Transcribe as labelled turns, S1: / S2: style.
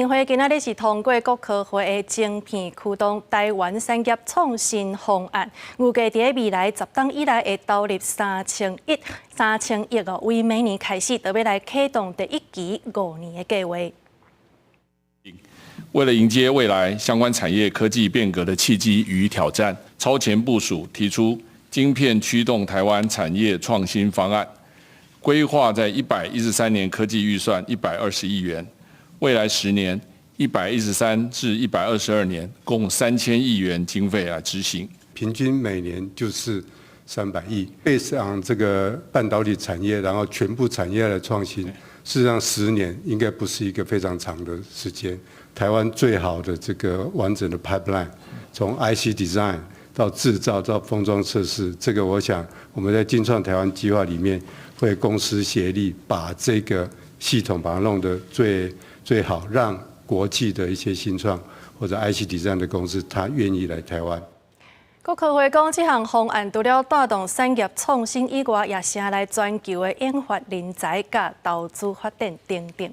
S1: 院會今仔日是通過國科會的晶片驅動台灣產業創新方案，預計佇未來10冬以內會投入3000億哦，為明年開始就欲來啟動第一期5年的計劃。
S2: 為了迎接未來相關產業科技變革的契機與挑戰，超前部署提出晶片驅動台灣產業創新方案，規劃在113年科技預算120億元。未來10年，113至122年，共3000億元經費來執行。
S3: 平均每年就是300億。Based on 這個半導體產業，然後全部產業的創新，事實上10年應該不是一個非常長的時間。台灣最好的這個完整的 pipeline，從 IC design 到製造到封裝測試，這個我想我們在晶創台灣計劃裡面會公私協力，把這個系統把它弄得最最好，讓國際的一些新創或者 IC design 的公司，他願意來台灣。
S1: 國科會講，這項方案除了帶動產業創新以外，也帶來全球的研發人才佮投資發展等等。